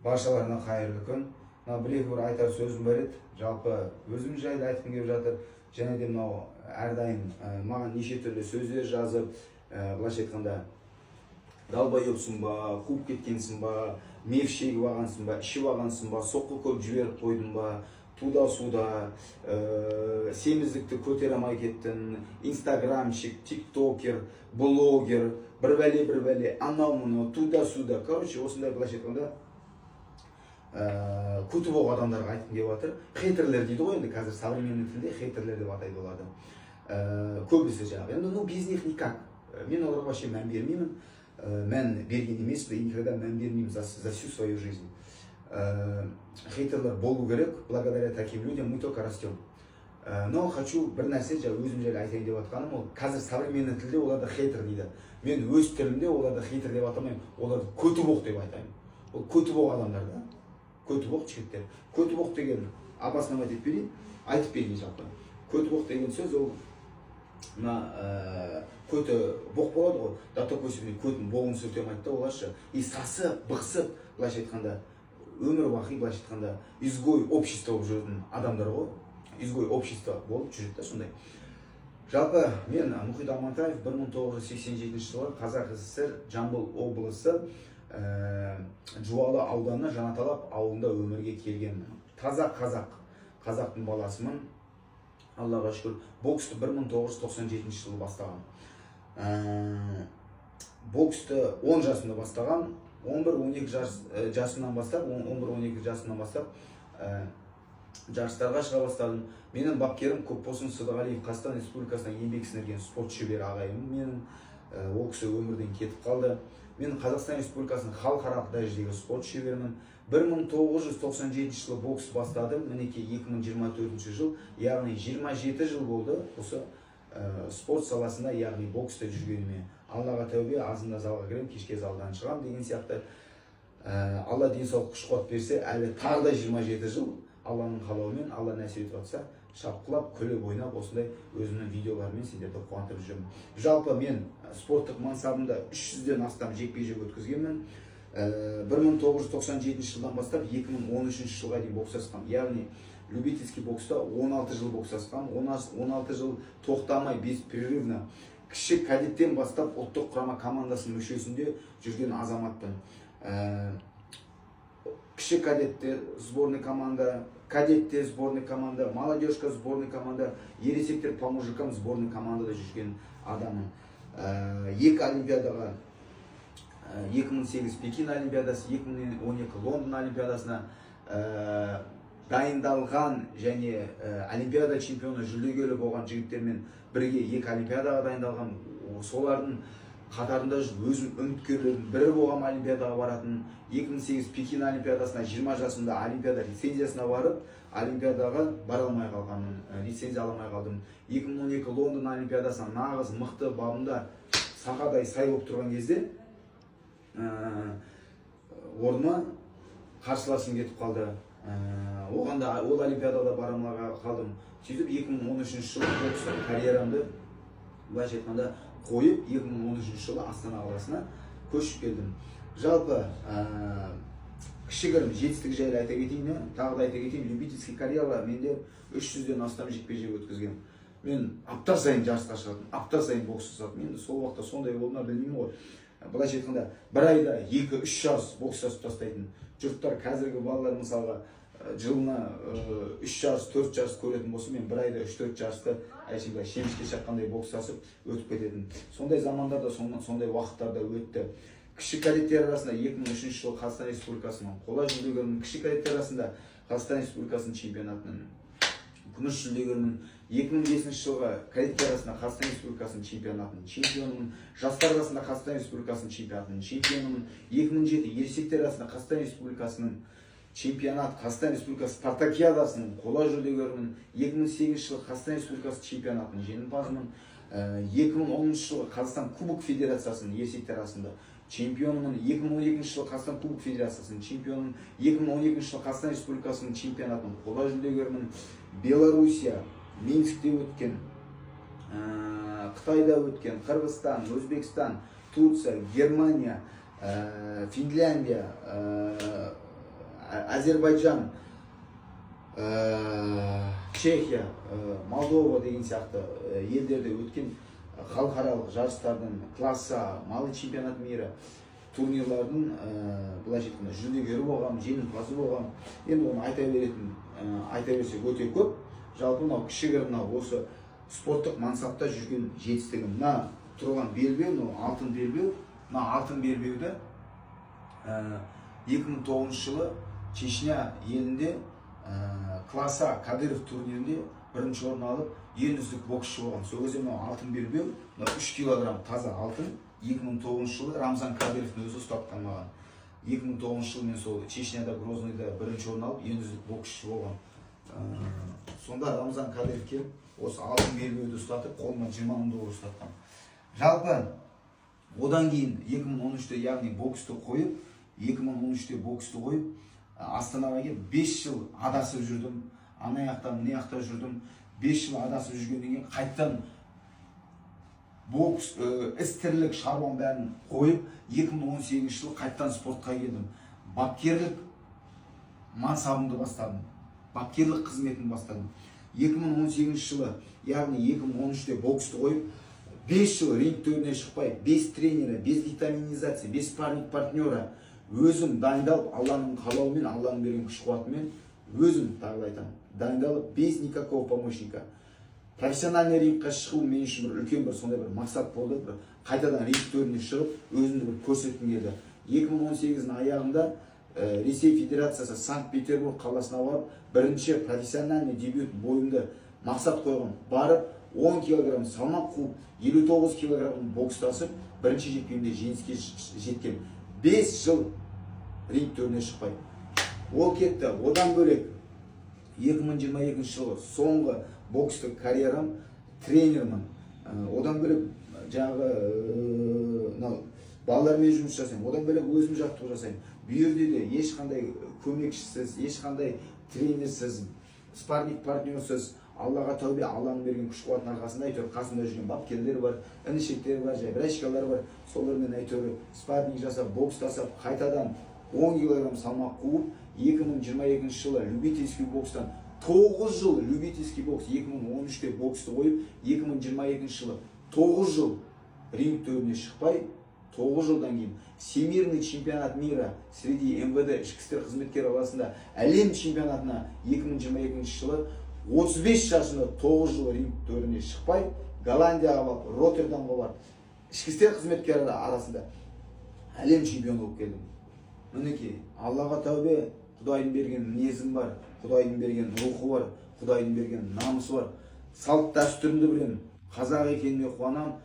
Баршаларына қайырлы күн! Мына бір екі бір айтар сөзім бар еді, жалпы өзім жайлы айтқым келіп жатыр. Және де мынау әрдайым маған неше түрлі сөздер жазып, былайша айтқанда, долбоебсың ба, қуып кеткенсің ба, меф шегіп алғансың ба, ішіп алғансың ба, соққы көп жіберіп қойдың ба, туда суда семіздікті көтере алмай кеттің, инстаграмщик, тиктокер, блогер, бір бәле, бір бәле, анау мынау, туда сюда, короче, осындай, былайша айтқанда, көті боқ адамдарға айтқым келіп жатыр. Хейтерлер дейді ғой енді, қазір современный тілде хейтерлер деп атайды оларды. Көбісі жаңағы енді, ну, без них никак. Мен оларға вообще мән бермеймін. Мән берген емеспін и никогда мән бермеймін за всю свою жизнь. Хейтерлер болу керек, благодаря таким людям мы только растем. Но хочу бір нәрсе, жаңа өзім жайлы айтайын деп жатқаным, ол қазір современный тілде оларды хейтер дейді. Мен өз тілімде оларды хейтер деп атамаймын, оларды көті боқ деп айтаймын. Ол көті боқ адамдар да, көті боқ жігіттер. Көті боқ деген обосновать етіп берейін, айтып берейін. Жалпы көті боқ деген сөз, ол мына көті боқ болады ғой, до такой степени көтінің боғын сүрте алмайды да олар ше, и сасып, бықсып, былайша айтқанда, өмір бақи, былайша айтқанда, изгой общество болып жүретін адамдар ғой, изгой общество болып жүреді да сондай. Жалпы мен, Мұхит Амантаев, 1987 жылы Қазақ СССР Жамбыл облысы Жуалы ауданы Жаңаталап ауылында өмірге келгенмін. Таза қазақ, қазақтың баласымын, Аллаға шүкір. Боксты 1997 жылы бастағанмын. Боксты 10 жасымда бастаған, 11-12 жас, жасымнан бастап, 11-12 жасымнан бастап жарыстарға шыға бастадым. Менің бапкерім Көпбосын Сыдығалиев, Қазақстан Республикасына еңбек сіңірген спорт шебері ағайым менің. Ол кісі өмірден кетіп қалды. Мен Қазақстан Республикасының халықаралық дәрежедегі спорт шеберімін. 1997 жылы бокс бастадым, мінекей, 2024 жыл, яғни 27 жыл болды осы спорт саласында, яғни бокста жүргеніме. Аллаға тәубе, азында залға кіремін, кешке залдан шығамын деген сияқты. Алла денсаулық, күш қуат берсе, әлі тағы да 27 жыл Алланың қалауымен, Алла нәсіп етіп жатса, шапқылап, күліп, ойнап, осындай өзімнің видеоларыммен сендерді қуантып жүрмін. Жалпы мен спорттық мансабымда 300-ден астам жекпе жек өткізгенмін. 1997 жылдан бастап 2013 жылға дейін бокстасқанмын, яғни любительский бокста 16 жыл бокстасқанмын, 16 жыл тоқтамай, беспрерывно, кіші кадеттен бастап ұлттық құрама командасының мүшесінде жүрген азаматпын. Кіші кадетте сборный команда, кадетте сборный команда, молодежка сборный команда, ересектер по мужикам сборный командада жүрген адаммын. Екі олимпиадаға, 2008 Пекин олимпиадасы, 2012 Лондон олимпиадасына дайындалған және олимпиада чемпионы, жүлдегері болған жігіттермен бірге екі олимпиадаға дайындалған. Солардың қатарында жүріп, өзім үміткерлердің бірі болғанмын олимпиадаға баратын. 2008 Пекин олимпиадасына 20 жасымда олимпиада лицензиясына барып, олимпиадаға бара алмай қалғанмын, лицензия ала алмай қалдым. 2012 Лондон олимпиадасына нағыз мықты бабында, сақадай сай болып тұрған кезде орныма қарсыласым кетіп қалды. Оған да, ол олимпиадаға да бара алмай қалдым. Сөйтіп 2013 жылы бокстан карьерамды, былайша айтқанда, қойып, 2013 жылы Астана қаласына көшіп келдім. Жалпы кішігірім жетістік жайлы айта кетейін, иә. Тағы да айта кетейін, любительский карьера менде 300-ден астам жекпе жек өткізгенмін. Мен апта сайын жарысқа шығатынмын, апта сайын бокс жасатынмын. Енді сол уақытта сондай болды ма, білмеймін ғой, былайша айтқанда, бір айда екі үш жарыс бокс жасап тастайтын. Жұрттар, қазіргі балалар, мысалға, жылына үш жарыс, төрт жарыс көретін болса, мен бір айда үш төрт жарысты әшейін былай шемішке шаққандай бокстасып өтіп кететін. Сондай замандарда, сондай уақыттарда өтті. Кіші кадеттер арасында 2003 жылы Қазақстан Республикасының қола жүлдегерімін, кіші кадеттер арасында Қазақстан Республикасының чемпионатының күміс жүлдегерімін. 2005 жылғы кадеттер арасында Қазақстан Республикасының чемпионатының чемпионымын, жастар арасында Қазақстан Республикасының чемпионатының чемпионымын. 2007 ересектер арасында Қазақстан Республикасының чемпионат, Қазақстан Республикасы спартакиадасының қола жүлдегерімін. 2008 жылы Қазақстан Республикасы чемпионатының жеңімпазымын. 2010 жылы Қазақстан Кубок Федерациясының ересектер арасында чемпионымын. 2012 жылы Қазақстан Кубок Федерациясының чемпионымын. 2012 жылы Қазақстан Республикасының чемпионатының қола жүлдегерімін. Белоруссия, Минскте өткен, Қытайда өткен, Қырғызстан, Өзбекстан, Турция, Германия, Финляндия, Әзербайжан, Чехия, Молдова деген сияқты елдерде өткен халықаралық жарыстардың, класс А, малый чемпионат мира турнирлардың, былайша айтқанда, жүлдегері болғанмын, жеңімпазы болғанмын. Енді оны айта беретін, айта берсек, өте көп. Жалпы, мынау кішігірім, мынау осы спорттық мансапта жүрген жетістігім. Мына тұрған белбеу, мынау алтын белбеу. Мына алтын белбеуді 2009 жылы Чечня елінде класс А Кадыров турнирінде бірінші орын алып, ең үздік боксшы болған. Сол кезде мынау алтын белбеу, мынау 3 килограмм таза алтын, 2009 жылы Рамзан Кадыровтың өзі ұстатқан маған. 2009 жылы мен сол Чечняда, Грозныйда бірінші орын алып, ең үздік боксшы болғанмын. Сонда Рамзан Кадыров келіп, осы алтын белбеуді ұстатып, қолыма 20 мың доллар ұстатқан. Жалпы, одан кейін 2013-те, яғни боксты қойып, 2013-те боксты қойып, Астанаға келіп, 5 жыл адасып жүрдім, ана жақта, мына жақта жүрдім. 5 жыл адасып жүргеннен кейін қайтадан бокс, іс тірлік шаруам бәрін қойып, 2018 жылы қайтадан спортқа келдім, бапкерлік мансабымды бастадым, бапкерлік қызметін бастадым. 2018 жылы, яғни 2013-те боксты қойып, 5 жыл ринг төріне шықпай, без тренера, без витаминизации, без спарринг партнера өзім дайындалып, Алланың қалауымен, Алланың берген күш қуатымен өзім, тағы да айтамын, дайындалып, без никакого помощника профессиональный рингқа шығу мен үшін бір үлкен бір сондай бір мақсат болды. Бір қайтадан ринг төріне шығып, өзімді бір көрсеткім келді. 2018-дің аяғында Ресей Федерациясы, Санкт Петербург қаласына барып, бірінші профессиональный дебют бойымды мақсат қойған. Барып, 10 килограмм салмақ қуып, 59 килограмм бокстасып, бірінші жекпемде жеңіске жеткен. 5 жыл ринг төріне шықпай ол кетті. Одан бөлек, 2022 жылы соңғы бокстық карьерам, тренермін. Одан бөлек, жаңағы мынау балалармен жұмыс жасаймын, одан бөлек өзім жаттығу жасаймын. Бұл жерде де ешқандай көмекшісіз, ешқандай тренерсіз, спарринг партнерсіз, Аллаға тәубе, Алланың берген күш қуатының арқасында, әйтеуір қасымда жүрген бапкерлер бар, інішектер бар, жай брачкалар бар, солармен әйтеуір спарринг жасап, бокстасып, қайтадан 10 килограмм салмақ қуып, 2022 жылы любительский бокстан, 9 жыл любительский бокс, 2013-те боксты қойып, 2022 жылы 9 жыл ринг төріне шықпай, 9 жылдан кейін всемирный чемпионат мира среди МВД, ішкі істер қызметкері арасында әлем чемпионатына 2022 жылы 35 жасында, 9 жыл ринг төріне шықпай, Голландияға барып, Роттердамға барып, ішкі істер қызметкері арасында әлем чемпионы болып келдім. Мінекей, Аллаға тәубе, Құдайдың берген мінезім бар, Құдайдың берген рухы бар, Құдайдың берген намысы бар. Салт дәстүрімді білемін, қазақ екеніме қуанамын.